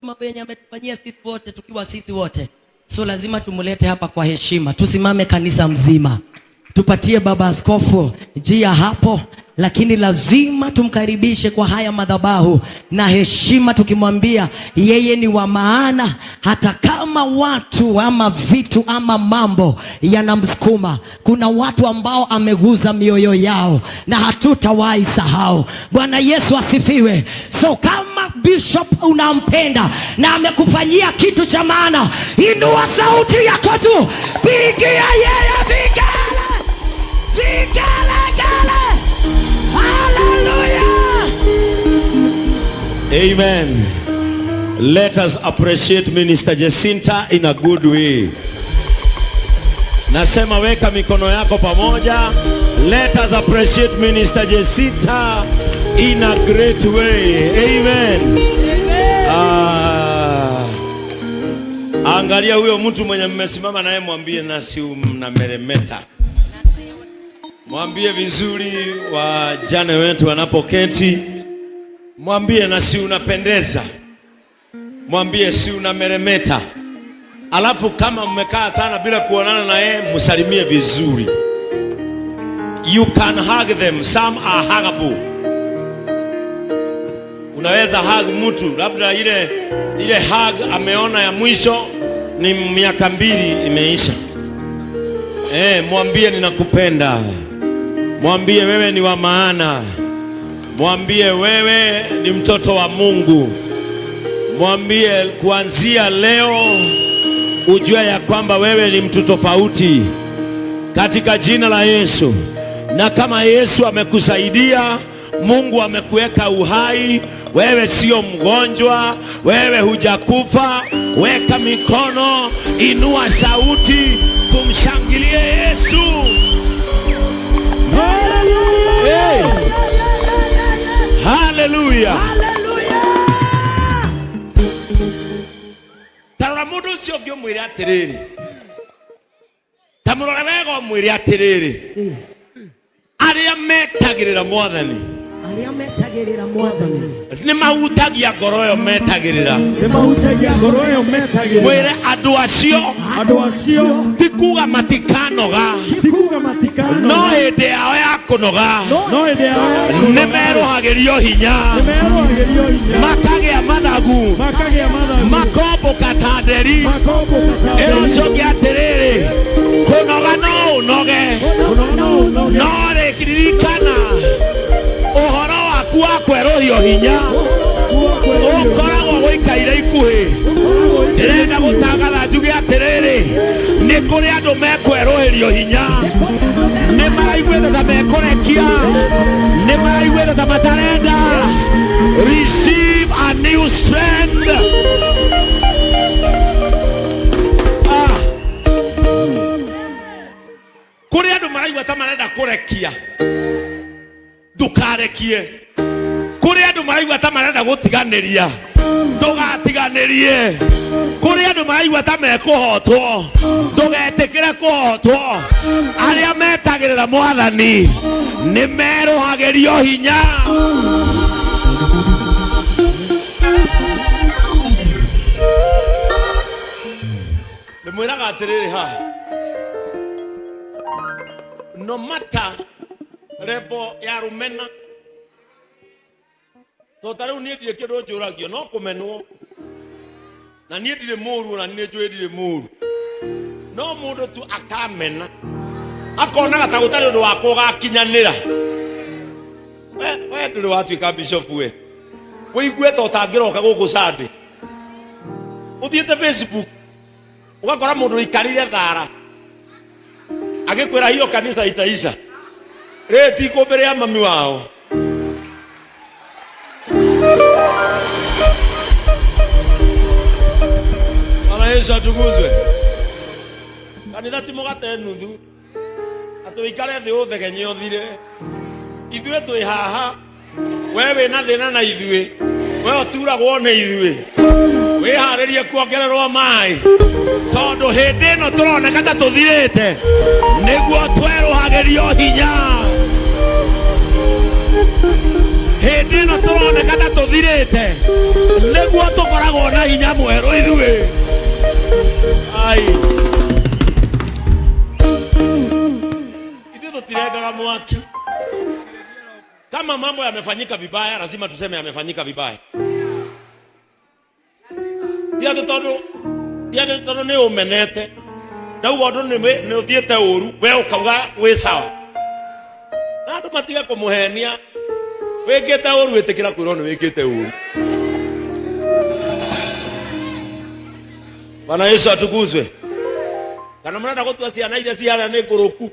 Mambo yenye ametufanyia sisi wote tukiwa sisi wote, so lazima tumlete hapa kwa heshima. Tusimame kanisa mzima, tupatie baba askofu njia hapo, lakini lazima tumkaribishe kwa haya madhabahu na heshima, tukimwambia yeye ni wa maana, hata kama watu ama vitu ama mambo yanamsukuma. Kuna watu ambao ameguza mioyo yao na hatutawahi sahau. Bwana Yesu asifiwe. So kama bishop unampenda na amekufanyia kitu cha maana, inua sauti yako tu, pigia yeye vigele, vigelegele. Haleluya! Amen. Let us appreciate Minister Jacinta in a good way. Nasema weka mikono yako pamoja. Let us appreciate Minister Jacinta in a great way. Amen. Ah. Angalia huyo mtu mwenye mmesimama naye, mwambie nasi mnameremeta. Mwambie vizuri wajane wetu wanapoketi. Mwambie nasi unapendeza. Mwambie si unameremeta. Alafu kama mmekaa sana bila kuonana na yeye, msalimie vizuri. You can hug them, some are huggable. Unaweza hug mtu, labda ile hug ameona ya mwisho ni miaka 2 imeisha. Mwambie ninakupenda. Mwambie wewe ni wa maana. Mwambie wewe ni mtoto wa Mungu. Mwambie kuanzia leo ujue ya kwamba wewe ni mtu tofauti katika jina la Yesu. Na kama Yesu amekusaidia, Mungu amekuweka uhai, wewe sio mgonjwa, wewe hujakufa. Weka mikono, inua sauti, tumshangilie Yesu. Hey. Haleluya. Haleluya! Tarora mundu ucio ũngĩ ũmwĩre atĩrĩrĩ, ta mũrore wega ũmwĩre atĩrĩrĩ, arĩa metagĩrĩra Mwathani Arĩa metagĩrĩra Mwathani nĩ mahutagia ngoro ĩyo metagĩrĩra. Nĩ mahutagia ngoro ĩyo metagĩrĩra. Mwĩre andũ acio Andũ acio ti kuga matikanoga, ti kuga matikanoga, no hĩndĩ yao ya kũnoga no hĩndĩ yao ya nĩ merũhagĩrio hinya, nĩ merũhagĩrio hinya, makagĩa mathagu, makagĩa mathagu, makombũka ta nderi. Makombũka ta Ĩra nderi. ũcio ũngĩ atĩrĩrĩ, kũnoga no ũnoge, Kũnoga no ũnoge, no rĩririkana ũhoro waku wa kwerũhio hinya ũkoragwo gũikaire ikuhĩ. Ndĩrenda gũtangatha njuge atĩrĩrĩ, nĩ kũrĩ andũ mekwerũhĩrio hinya, nĩ maraiguĩte ta mekũrekia, nĩ maraiguĩte ta matarenda. Receive a new strength. Ah. Kũrĩ andũ maraigua ta marenda kũrekia, ndũkarekie. Kũrĩ andũ maraigua ta marenda gũtiganĩria, ndũgatiganĩrie. Kũrĩ andũ maraigua ta mekũhotwo, ndũgetĩkĩre kũhotwo. Arĩa metagĩrĩra Mwathani nĩ merũhagĩrio hinya. Ndĩmwĩraga atĩrĩrĩ haha, no matter level ya rũmena, to ta rĩu niĩ ndirĩ kĩndũ njũragio no kũmenwo, na niĩ ndirĩ mũru, ona niĩ njũĩ ndirĩ mũru, no mũndũ tu akamena akonaga ta gũtarĩ ũndũ wakwa ũgakinyanĩra. We ndũrĩ watuĩka bishop, we wĩigue ta ũtangĩroka gũkũ Sunday, ũthiĩte Facebook ũgakora mũndũ ũikarĩire thara agĩkwĩra hiyo kanitha itaisha, rĩ ti ikũmbĩ rĩa mami wao. Bwana Yesu atukuzwe. Kanitha ti mũgate nuthu atĩ ũikare thĩ ũthegenye ũthire. Ithuĩ twĩ haha, we wĩna thĩna na ithuĩ, we ũturagwo nĩ ithuĩ, wĩharĩrie kuongererwo maĩ, tondũ hĩndĩ ĩno tũroneka ta tũthirĩte nĩguo twerũhagĩrio hinya. Hĩndĩ ĩno tũroneka ta tũthirĩte nĩguo tũkoragwo na hinya mwerũ ithuĩ. Ai, ithuĩ tũtirengaga mwaki. Kama mambo yamefanyika vibaya, lazima tuseme yamefanyika vibaya. Ti atĩ tondũ ti atĩ tondũ nĩ ũmenete ndauga ũndũ nĩ ũthiĩte ũru, we ũkauga wĩ sawa, na andũ matige kũmũhenia. Wĩkĩte ũru, ĩtĩkĩra kwĩrwo nĩ wĩkĩte ũru. Bwana Yesu atukuzwe. Kana mũrenda gũtua ciana iria ciara nĩ ngũrũku?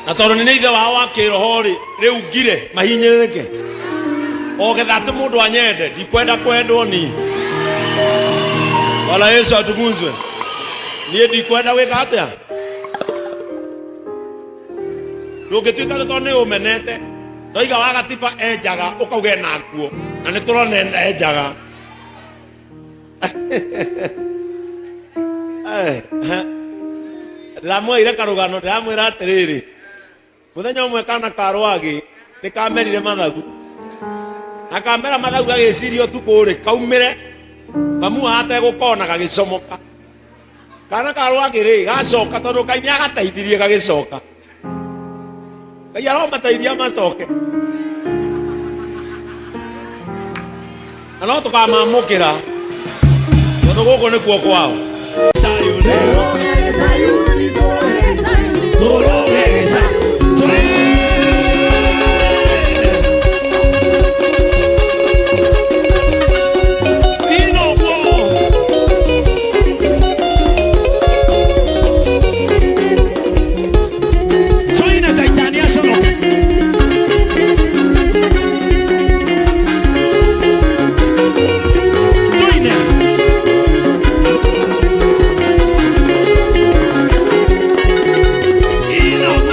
Na tondũ nĩ ithe wao wa kĩroho rĩ, rĩu ngire mahinyĩrĩrĩke o getha atĩ mũndũ anyende. Ndikwenda kwendwo ni. Bwana Yesu atukuzwe. Niĩ ndikwenda gwĩka atĩa? Ndũngĩtuĩka atĩ tondũ nĩ ũmenete ndoiga wa gatiba enjaga ũkauga ena nguo, na nĩ tũrona enjaga. Eh, eh. Ndĩramwĩire karũgano, ndĩramwĩra atĩrĩrĩ, mũthenya ũmwe kana ka rwagĩ nĩ kamerire mathagu, na kamera mathagu gagĩciria ũtukũ rĩ kaumĩre mamu wao ategũkona, gagĩcomoka. Kana ka rwagĩ rĩ gacoka, tondũ Ngai nĩ agateithirie gagĩcoka. Ngai aromateithia macoke, na no tũkamamũkĩra tondũ gũkũ nĩkuo kwao. Sayuni. Tũrũge Ino guo. Soine Caitani aconoke. Tuine. Ino.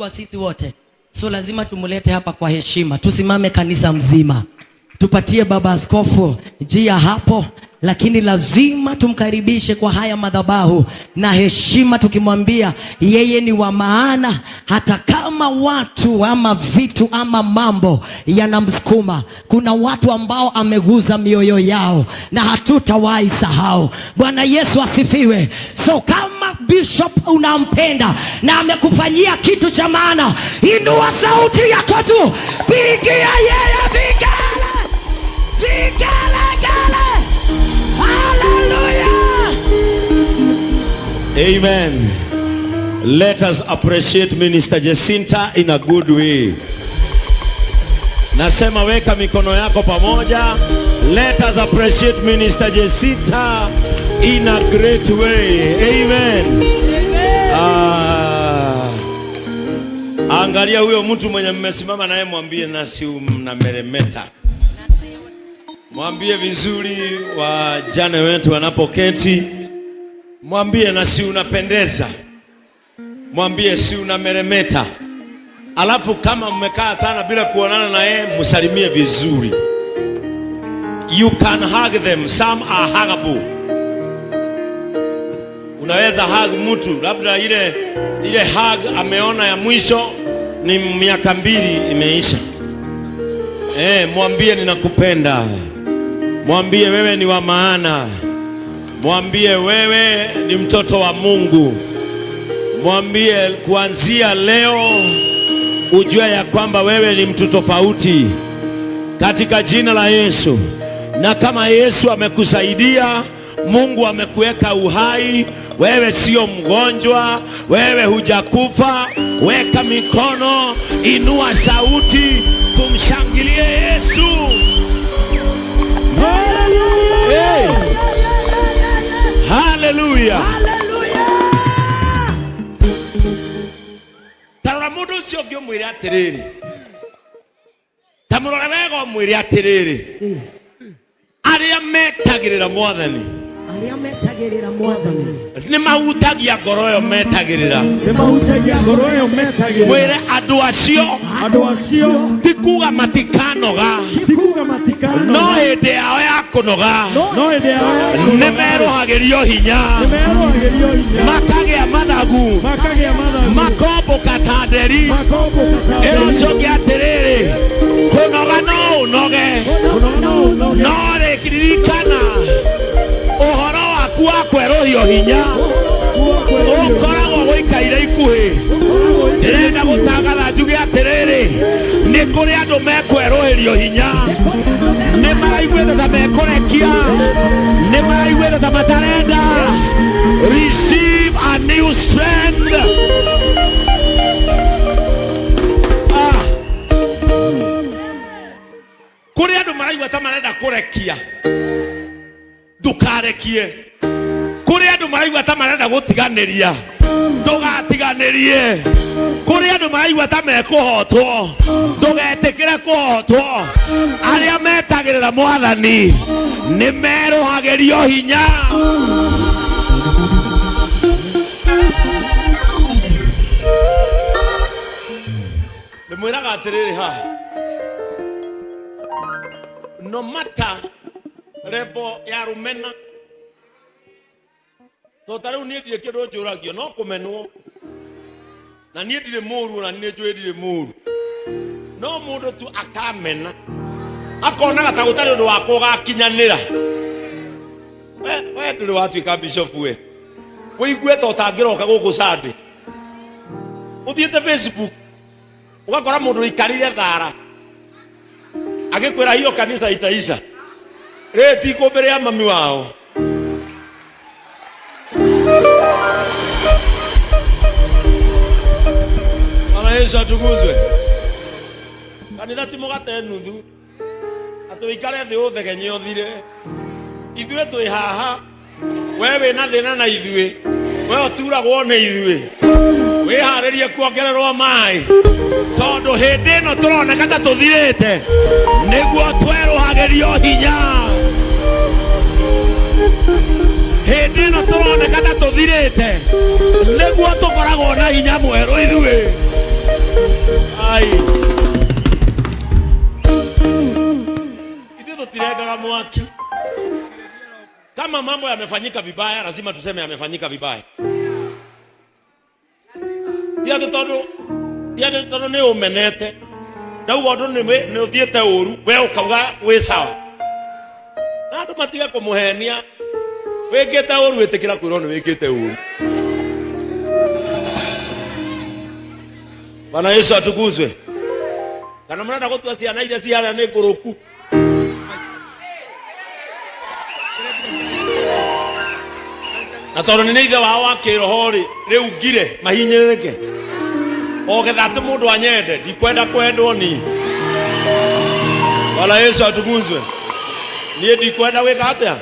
tukiwa sisi wote, so lazima tumulete hapa kwa heshima. Tusimame kanisa mzima, tupatie baba askofu njia hapo, lakini lazima tumkaribishe kwa haya madhabahu na heshima, tukimwambia yeye ni wa maana, hata kama watu ama vitu ama mambo yanamsukuma. Kuna watu ambao ameguza mioyo yao na hatutawahi sahau. Bwana Yesu asifiwe. So kama bishop unampenda na amekufanyia kitu cha maana, inua sauti yako juu, pigia yeye vigele, vigelegele. Haleluya! Amen. Let us appreciate Minister Jacinta in a good way. Nasema weka mikono yako pamoja. Let us appreciate Minister Jacinta in a great way. Amen. Ah. Angalia huyo mtu mwenye mmesimama naye, mwambie nasi mnameremeta. Mwambie vizuri wajane wetu wanapoketi. Mwambie nasi unapendeza. Mwambie si unameremeta. Alafu kama mmekaa sana bila kuonana na yeye, msalimie vizuri. You can hug them, some are huggable. Unaweza hug mtu, labda ile ile hug ameona ya mwisho ni miaka 2 imeisha. Mwambie ninakupenda. Mwambie wewe ni wa maana. Mwambie wewe ni mtoto wa Mungu. Mwambie kuanzia leo ujue ya kwamba wewe ni mtu tofauti katika jina la Yesu. Na kama Yesu amekusaidia, Mungu amekuweka uhai, wewe sio mgonjwa, wewe hujakufa. Weka mikono, inua sauti, tumshangilie Yesu. Hey. Haleluya. Tarora mundu ucio ũngĩ ũmwĩre atĩrĩrĩ, ta mũrore wega ũmwĩre atĩrĩrĩ, arĩa metagĩrĩra Mwathani Arĩa metagĩrĩra Mwathani nĩ mahutagia ngoro ĩyo metagĩrĩra. Nĩ mahutagia ngoro ĩyo metagĩrĩra. Mwĩre andũ acio Andũ acio ti kuga matikanoga, ti kuga matikanoga, no hĩndĩ yao ya kũnoga no hĩndĩ yao ya nĩ merũhagĩrio hinya, nĩ merũhagĩrio hinya, makagĩa mathagu, makagĩa mathagu, makombũka ta nderi. Makombũka ta Ĩra nderi. ũcio ũngĩ atĩrĩrĩ, kũnoga no ũnoge, Kũnoga no ũnoge, no rĩririkana ũhoro waku wa kwerũhio hinya ũkoragwo gũikaire ikuhĩ. Ndĩrenda gũtangatha njuge atĩrĩrĩ, nĩ kũrĩ andũ mekwerũhĩrio hinya, nĩ maraiguĩte ta mekũrekia, nĩ maraiguĩte ta matarenda. Receive a new strength. Ah. Kũrĩ andũ maraigua ta marenda kũrekia, ndũkarekie. Kũrĩ andũ maraigua ta marenda gũtiganĩria, ndũgatiganĩrie. Kũrĩ andũ maraigua ta mekũhotwo, ndũgetĩkĩre kũhotwo. Arĩa metagĩrĩra Mwathani nĩ merũhagĩrio hinya. Ndĩmwĩraga atĩrĩrĩ haha, no matter level ya rũmena, to ta rĩu niĩ ndirĩ kĩndũ njũragio no kũmenwo, na niĩ ndirĩ mũru, ona niĩ njũĩ ndirĩ mũru, no mũndũ tu akamena akonaga ta gũtarĩ ũndũ wakwa ũgakinyanĩra. We ndũrĩ watuĩka bishop, we wĩigue ta ũtangĩroka gũkũ Sunday, ũthiĩte Facebook ũgakora mũndũ ũikarĩire thara agĩkwĩra hiyo kanitha itaisha rĩ ti mbere ya mami wao. Bwana Yesu atukuzwe. Kanitha ti mũgate nuthu atĩ ũikare thĩ ũthegenye ũthire. Ithuĩ twĩ haha, we wĩna thĩna na ithuĩ, we ũturagwo nĩ ithuĩ, wĩharĩrie kuongererwo maĩ, tondũ hĩndĩ ĩno tũroneka ta tũthirĩte nĩguo twerũhagĩrio hinya. Hĩndĩ ĩno tũroneka ta tũthirĩte nĩguo tũkoragwo na hinya mwerũ ithuĩ. Ai. Ithuĩ tũtirengaga mwaki. Kama mambo yamefanyika vibaya, lazima tuseme yamefanyika vibaya. Ti atĩ tondũ ti atĩ tondũ nĩ ũmenete ndauga ũndũ nĩ ũthiĩte ũru we ũkauga wĩ sawa na andũ matige kũmũhenia wĩkĩte ũru ĩtĩkĩra kwĩrwo nĩ wĩkĩte ũru. Bwana Yesu atukuzwe. Kana mũrenda gũtua ciana iria ciarĩa nĩ ngũrũku. Na tondũ nĩ ithe wao wa kĩroho rĩ, rĩu ngire mahinyĩrĩrĩke o getha atĩ mũndũ anyende, ndikwenda kwendwo ni. Bwana Yesu atukuzwe. Niĩ ndikwenda gwĩka atĩa?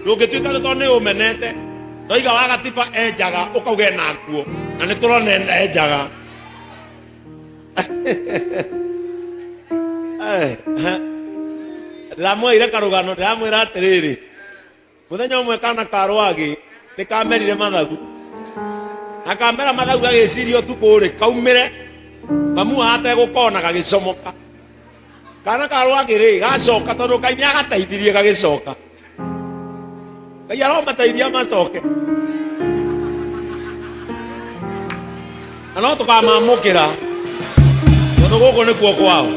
Ndũngĩtuĩka atĩ tondũ nĩ ũmenete ndoiga wa gatiba enjaga ũkauga ena nguo na nĩ tũrona enjaga. Eh, eh. Ndĩramwĩire karũgano, ndĩramwĩra atĩrĩrĩ, mũthenya ũmwe kana ka rwagĩ nĩ kamerire mathagu na kamera mathagu gagĩciria ũtukũ rĩ kaumĩre mamu ategũkona gagĩcomoka. Kana ka rwagĩ rĩ gacoka tondũ Ngai nĩ agateithirie gagĩcoka. Ngai aromateithia macoke na no tũkamamũkĩra tondũ gũkũ nĩkuo kwao.